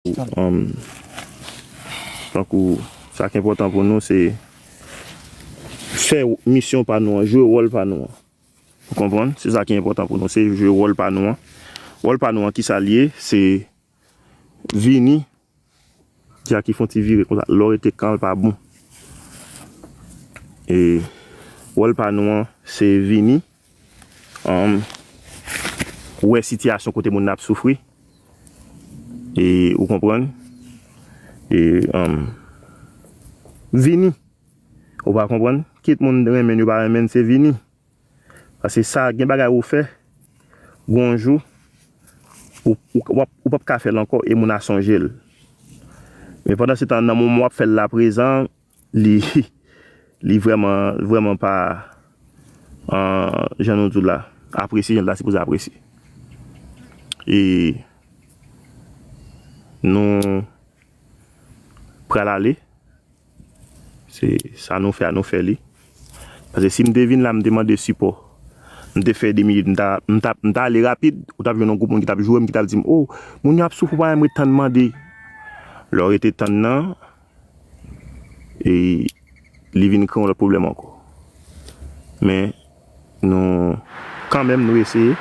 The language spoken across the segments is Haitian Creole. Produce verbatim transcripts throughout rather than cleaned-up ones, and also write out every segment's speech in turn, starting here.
um, tankou sa ki enpòtan pou nou, se fè misyon pa nou an, jwe wòl pa nou an. Ou konprann? Se sa ki enpòtan pou nou, se jwe wòl pa nou an. Wòl pa nou an, ki sa l ye? Se vini, Jackie fè yon ti vire konsa. Lè w rete kan, l pa bon. E wòl pa nou an, se vini, um, wè sitiyasyon kote moun nan ap soufri. E ou konprann? E, um, vini. Ou pa konprann? Kit moun renmen n, yo pa renmen n, se vini. Paske sa, gen bagay ou fè, gon jou, ou, ou, w ap, ou p ap ka fè l ankò e moun a sonje l. Men pandan se tan, nan moman w ap fè l la prezan, li, li vrèman, vrèman pa, an, jan nou di w la, apresye jan l ta sipoze apresye. E nou pral ale. Se sa nou fè a, nou fè li. Paske si m te vin la, m te mande sipò, m te fè de minit, m ta, m ta, m ta ale rapid, ou t ap jwenn yon gwoup moun ki t ap joure m, ki t ap di m, "O, moun yo ap soufri, ou pa menm ret tann mande." Lè w rete tann nan, e li vin kreye yon lòt pwoblèm ankò. Men, nou, kanmenm, nou eseye.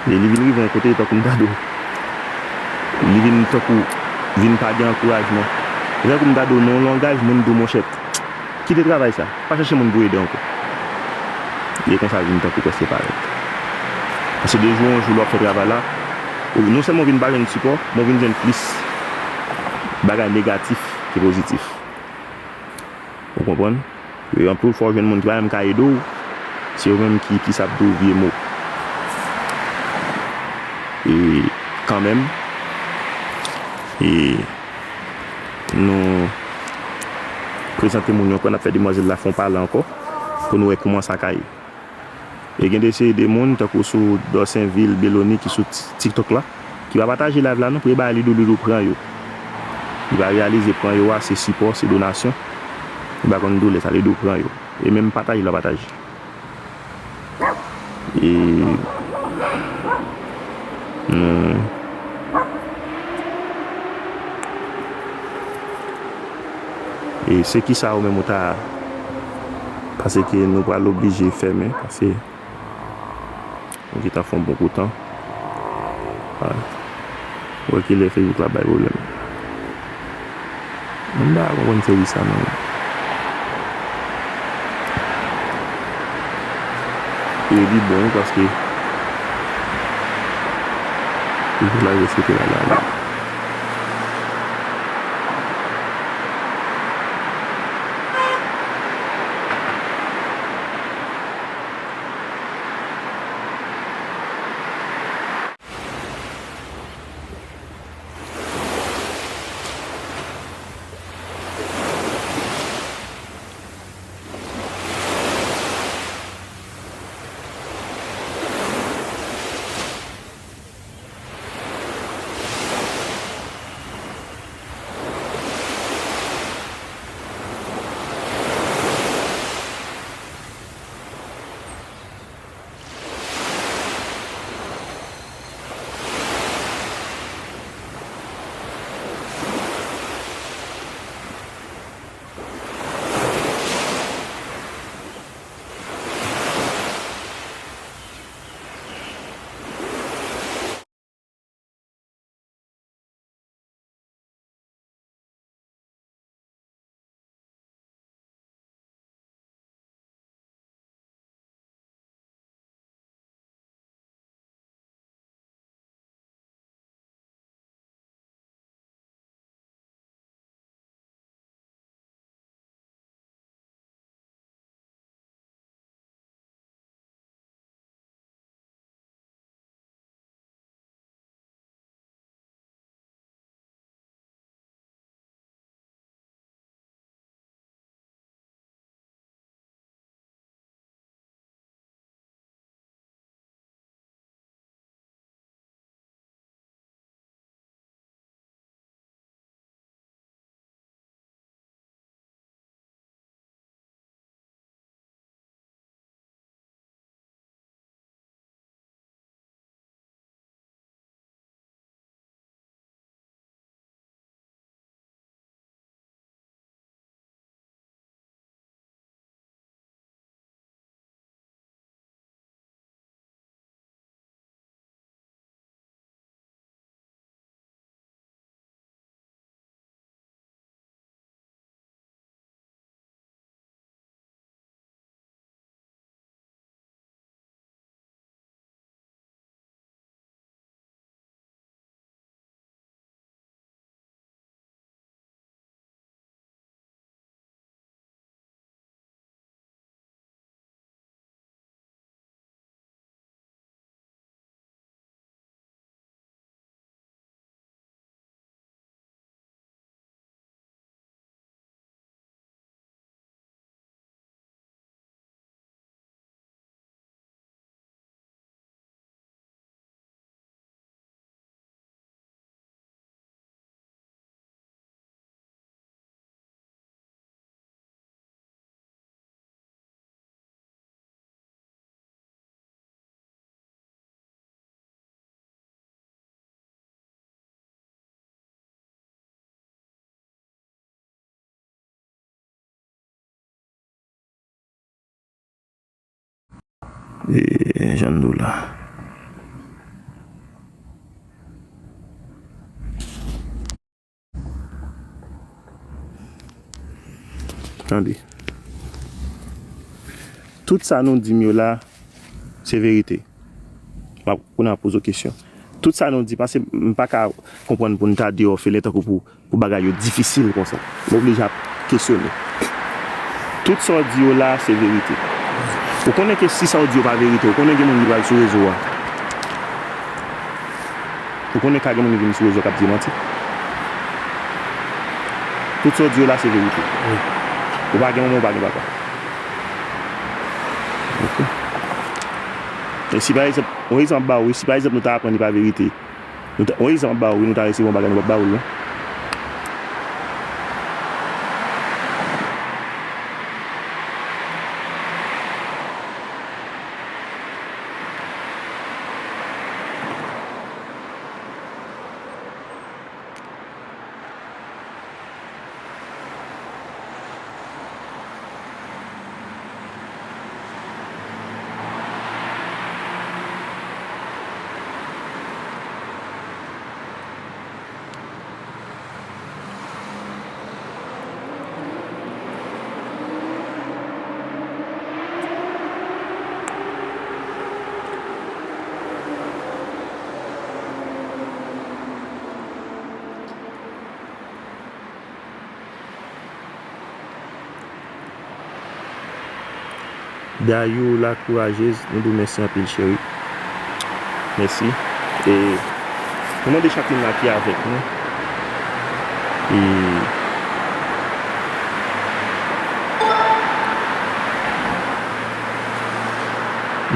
E li vin rive yon kote, tankou m ta di w, li vin tankou, vin pa gen ankourajman. Se tankou m ta di w, nan yon langaj, moun di w, "Monchè, kite travay sa. Pa chèche moun pou ede ankò." E konsa l vin tankou prèske parèt. Paske de jou an jou, lè w ap fè travay la, ou, non sèlman w vin pa jwenn sipò, men w vin jwenn plis bagay negatif ke pozitif. Ou konprann? E anpil fwa, w jwenn moun ki pa menm ka ede w, se yo menm ki, ki sa ap di w vye mo. E kanmenm, e nou prezante moun yo ankò, n ap fè demwazèl la fè yon pale ankò, pou nou wè kòman sa ka ye. E gen de seri de moun, tankou sou Dorsainville, Belonie, ki sou Ti-, TikTok la, ki pa pataje live la non, pou yo bay li doudou pran yo. Yo pa reyalize pran yo a, se sipò, se donasyon. Yo pa konn doulè sa, li dou pran yo. E menm pataje, la pataje. E nou, e se ki sa ou menm ou ta, paske nou pral oblije fèmen, paske nou gentan fè yon bon kou tan. Wè ki lè Facebook la bay pwoblèm. M pa konprann seri sa non. E li bon wi, paske li pou la rete la la. E, jan nou la. Tande. Tout sa nou di m yo la, se verite. M ap, kounye a poze w kesyon. Tout sa nou di, paske m pa ka konprann pou n ta deyò fè lè tankou pou, pou bagay yo difisil konsa. M oblije ap kesyone. Tout sa w di yo la, se verite. Ou konnen ke si sa w di yo pa verite, ou konnen gen moun ki pral sou rezo a. Ou konnen ka gen moun ki vin sou rezo k ap di manti. Tout sa w di yo la, se verite. Wi. Ou pa gen manman, ou pa gen papa. Ok. E si pa egzanp, yon egzanp m ap ba w, wi, si pa egzanp nou ta aprann li pa verite, nou ta, yon egzanp m ap ba w, wi, nou ta resevwa yon bagay, nou p ap ba w l, non. Dayou la kourajez, nou di w mèsi anpil, cheri. Mèsi. E nou mande chak moun la ki avèk nou. E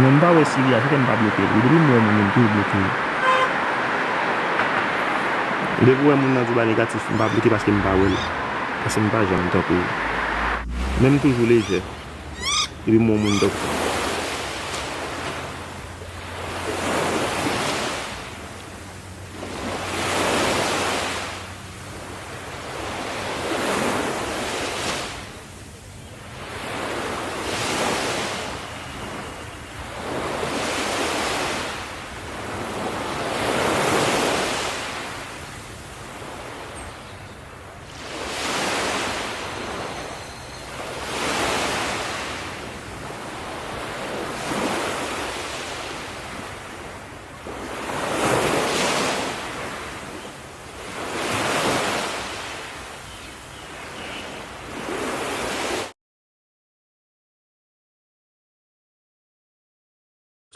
non, m pa wè Siri a, se ke m pa bloke l. Depi m wè moun, m toujou bloke l. Depi w wè moun nan di w bagay negatif, m pa bloke paske m pa wè l. Paske m pa janm tankou w. Men m toujou lejè. Depi m wè yon moun tankou sa.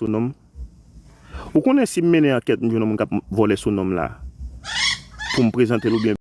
Sou non m. Ou konnen si m mennen ankèt, m jwenn yon moun k ap vòlè sou non m la, pou m prezante l oubyen